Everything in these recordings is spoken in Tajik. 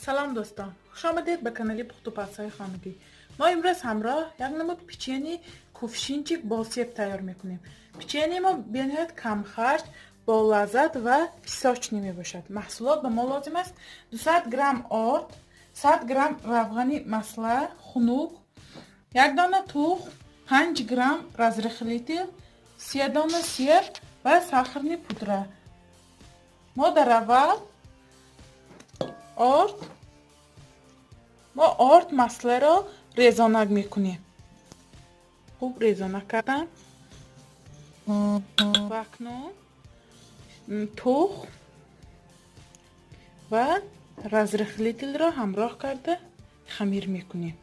Салом дӯстон, хуш омадед ба канали пухтупазҳои хонагӣ. Мо имрӯз ҳамроҳ як намуд печени кувшинчик бо себ тайёр мекунем. Печени мо бениҳоят камхарҷ, бо лаззат ва песочный мебошад. Маҳсулот ба мо лозим аст: 200 грамм орд, 100 грамм равғани масла хунук, як дона тухм, 5 грамм разрыхлитель, се дона себ ва сахарный пудра. Мо дар аввал орд масларо резонак мекунем. Хуб резонак кардам ва акнун тухм ва разрыхлительро ҳамроҳ карда хамир мекунем.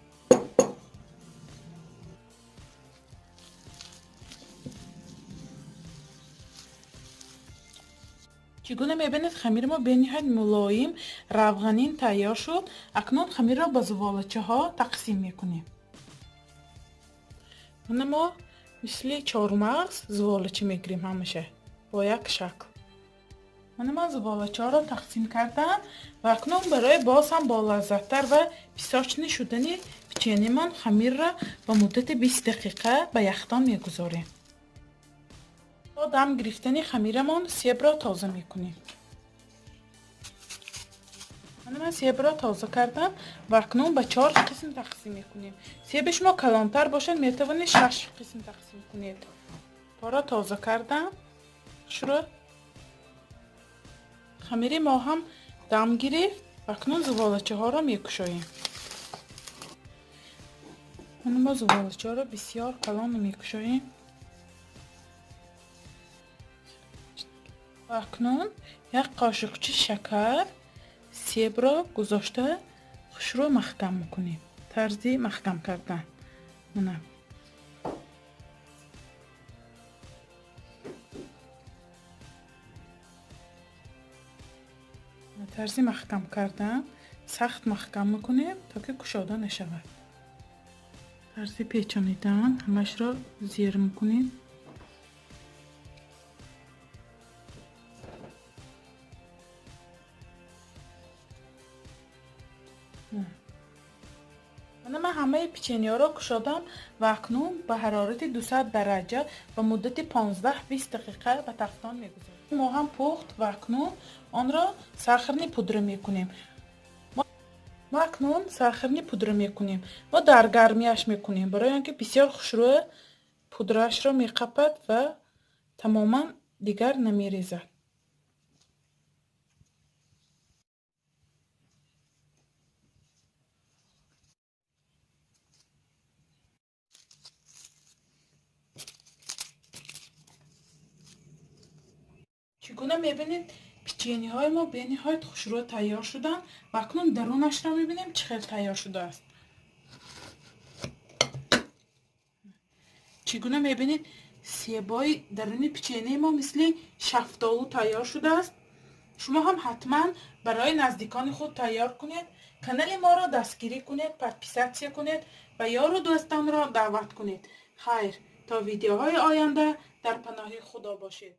Чӣ гуна мебинед, хамири мо бениҳоят мулоим, равғанин тайёр шуд. Акнун хамирро ба зуволачаҳо тақсим мекунем. Мана мо мисли чормағз зуволача мегирем, ҳамаша бо як шакл. Мана ман зуволачаҳоро тақсим кардам ва акнун барои боз ҳам болаззаттар ва песочный шудани печенемон хамирро ба муддати 20 дақиқа ба яхдон мегузорем. То дам гирифтани хамирамон себро тоза мекунем. Мана ман себро тоза кардам ва акнун ба чор қисм тақсим мекунем. Себи шумо калонтар бошад, метавонед шаш қисм тақсим кунед. Пора тоза кардам. Шуро хамири мо ҳам дам гирифт ва акнун зуволачаҳоро мекушоем. Мана мо зуволачаҳоро бисёр калон мекушоем. Ва акнун як қошиқчи шакар себро гузошта хушрӯ маҳкам мекунем. Тарзи маҳкам кардан. Мана тарзи маҳкам кардан, сахт маҳкам мекунем, то ки кушода нашавад. Тарзи печонидан, ҳамашро зер мекунем. Мана ман ҳамаи печениҳоро кушодам ва акнун ба ҳарорати 200 дараҷа ба муддати 15-20 дақиқа ба тафтон мегузорем. Мо ҳам пухт ва акнун онро сахарный пудра мекунем. Мо акнун сахарный пудра мекунем. Мо дар гармиаш мекунем, барои он ки бисёр хушрӯ пудраашро меқапад ва тамоман дигар намерезад. Чӣ гуна мебинед, печениҳои мо бениҳоят хушрӯ тайёр шуданд ва акнун дарунашро мебинем, чӣ хел тайёр шудааст. Чӣ гуна мебинед, себои даруни печении мо мисли шафтолу тайёр шудааст. Шумо ҳам ҳатман барои наздикони худ тайёр кунед, канали моро дастгирӣ кунед, подписаться кунед ва ёру дӯстонро даъват кунед. Хайр, то видеоҳои оянда дар паноҳи Худо бошед.